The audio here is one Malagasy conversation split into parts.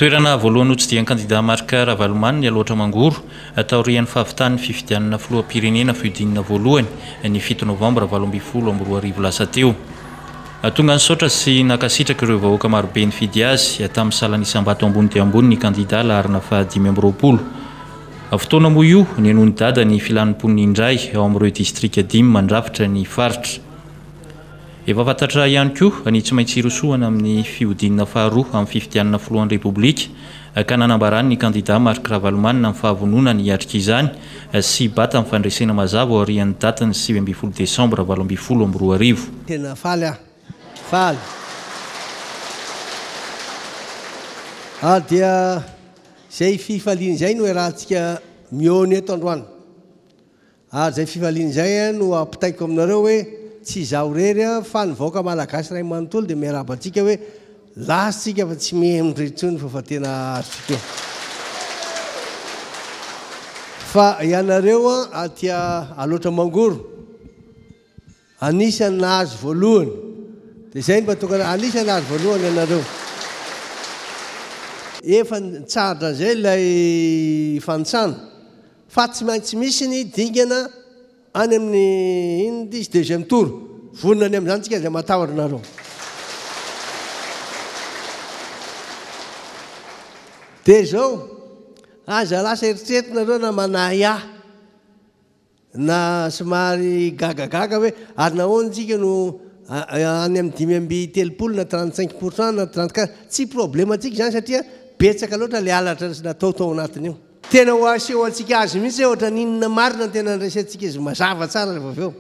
Toerana voalohany notsidihan'ny kandida Marc Ravalomanana i Alaotra Mangoro, taorian'ny fahavitan'ny fifidianana filoham-pirenena fihodinana voalohany, ny fito novambra 2018 lasa teo. Tonga nisaotra sy nankasitraka ireo vahoaka marobe nifidy azy tamin'ny salan'isam-bato ambony dia ambony ny kandida laharana faha 25. Fotoana moa io nihenoan'i Dada ny filan'ny mponina indray ao amin'ireo distrika dimy mandrafitra ny faritra. Efa fantatra ihany koa ny tsy maintsy hirosoana amin'ny fihodinana faharoa amin'ny fifidianana filohan'ny Repoblika ka nanambarany ny kandida Marc Ravalomanana ny fahavononany hiatrika izany sy hibata amin'ny fandresena mazava aorian'ny datin'ny 19 desambra 2018. Tena faly aho, faly. Ary dia izay fifaliana izay no iarahantsika mihaona eto androany. Ary izay fifaliana izay no ampitaiko aminareo hoe tsy izaho irery fa ny vahoaka malagasy iray manontolo dia miarahaba antsika hoe lasa tsika fa tsy mihemotra intsony fa fa tena azontsika eo. Fa ianareo aty Alaotra Mangoro anisan'ny nahazo voalohany dia izay no mba tokana anisan'ny nahazo voalohany ianareo. Efa nitsahatra an'izay ilay fanisana. Fa tsy maintsy misy ny dingana any amin'ny inona ity izy deuxième tour. Vonona ny amin'izany tsika aza matahotra nareo. Dia izao, aza lasa eritreretinareo na manahiahy na somary gagagaga hoe ary nahoana tsika no any amin'ny 35 na 35 pour cent na 34, tsy problème antsika izany satria betsaka loatra ilay halatra natao tao anatin'io. Tena ho aseho antsika azy mihitsy hoe ohatran'ny inona marina ny tena nresentsika izy mazava tsara rehefa avy eo.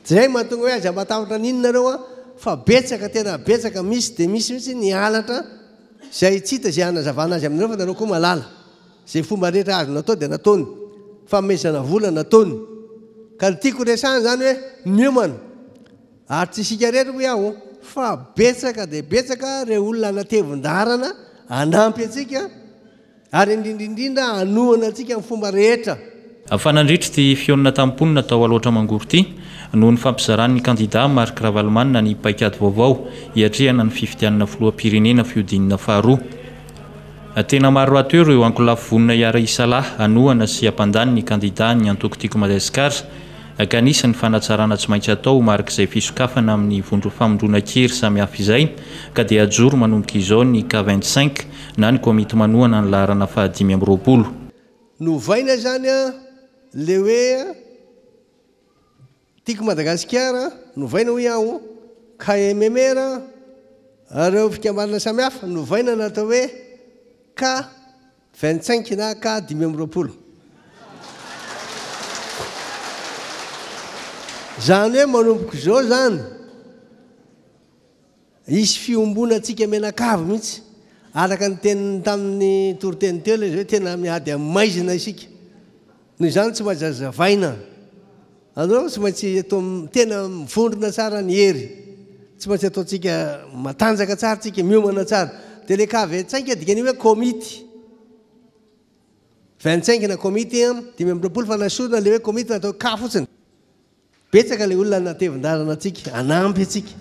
Zay mahatonga hoe aza matahotra n'inona nareo an, fa betsaka tena betsaka misy dia misy mihitsy ny halatra izay tsy hita izay hanazavana azy aminareo fa nareo koa mahalala. Izay fomba rehetra azo natao dia nataony. Fanomezana vola nataony. Ka ny tiako resahana izany hoe miomana. Ary tsy isika irery hoy aho fa betsaka dia betsaka ireo olona hanatevin-daharana hanampy antsika. Ary indrindra indrindra hanohana antsika amin'ny fomba rehetra. Fa nandritra ity fihaonana tamin'ny mponina tao Alaotra Mangoro ity no nifampizaran'ny kandida Marc Ravalomanana ny paikady vaovao hiatrehana ny fifidianana filoham-pirenena fihodinana faharoa. Tena maro rahateo ireo ankolafy vonona hiara-hisalahy hanohana sy hampandany ny kandidan'ny antoko Tiako Madagasikara ka nisy ny fanatsarana tsy maintsy atao ho marik'izay fisokafana amin'ny vondro famondronan-kery samihafa izay ka dia hajoro manomboka izao ny K 25 na ny komity manohana ny laharana faha 25. Novaina izany an le hoe Tiako Madagasikara, novaina hoy aho, KMMR, ireo fikambanana samihafa, novaina natao hoe K 25 na K 25. Izany hoe manomboka izao izany, hisy fiombonantsika mianakavy mihitsy. Araka ny teniny tamin'ny toriteny teo ilay izy hoe tena miady amin'ny maizina isika. Noho izany tsy maintsy hazavaina. Anareo tsy maintsy atao tena mivondrona tsara ny hery. Tsy maintsy ataontsika matanjaka tsara tsika, miomana tsara. Dia ilay K 25 dikan'io hoe komity. 25 na komity 25 fa nasorina ilay hoe komity natao K fotsiny. Betsaka ilay olona hanatevin-dalana antsika, hanampy antsika.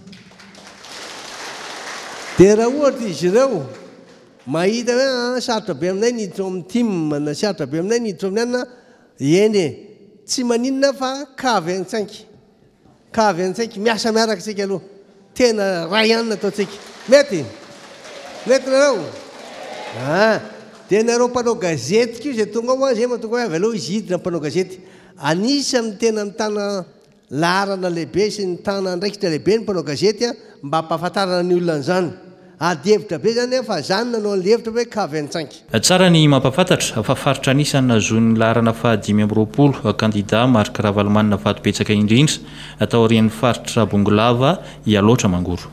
Dia raha ohatra izy ireo mahita hoe ah, sarotra be aminay ny hiditra ao amin'ny tim na sarotra be aminay ny hiditra ao amin'ny anona, eny e, tsy maninona fa K 25. K 25, miasa miaraka isika aloha. Tena ray ihany ny ataontsika. Mety? Mety nareo? Ah, dia nareo mpanao gazety koa izay tonga ao, izay mahatonga hoe avy aloha izy hidina mpanao gazety. Anisan'ny tena mitana laharana lehibe sy nitana andraikitra lehibe ny mpanao gazety mba hampahafantarana ny olona an'izany. Ady hevitra be izany fa za no nanao an'ilay hevitra hoe K 25. Tsara ny mampahafantatra fa faritra anisan'ny nahazoan'ny laharana faha 25 kandida Marc Ravalomanana vato betsaka indrindra taorian'ny faritra Bongolava i Alaotra Mangoro.